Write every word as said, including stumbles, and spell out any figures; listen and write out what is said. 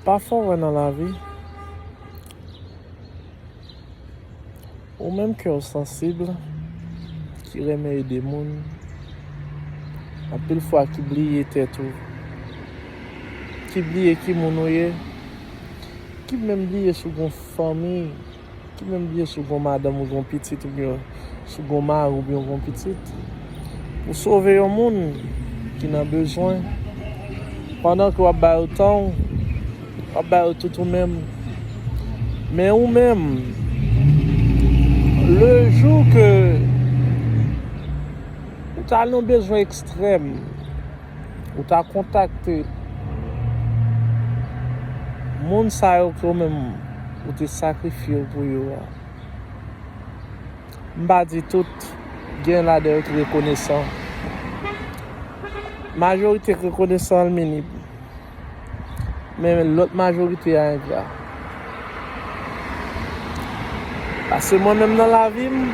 Pafwa w wè nan lavi, ou menm ke w sansib, ki renmen ede moun, anpil fwa ki bliye tèt ou, ki bliye ki moun ou ye, ki menm bliye si w gon fanmi, ki menm bliye si w gon madanm ou gon pitit oubyen si w gon mari oubyen w gon pitit. Pou sove yon moun ki nan bezwen, pandan ke w ap ba yo tan w, w ap ba yo tout ou menm. Men ou menm, le jou ke ou ta nan bezwen ekstrèm, ou ta kontakte moun sa yo ke ou menm ou te sakrifye w pou yo a. M pa di tout, gen ladan yo ki rekonesan. Majorite k rekonesan an minib. Men lòt majorite a engra. Paske mwen menm nan lavi m,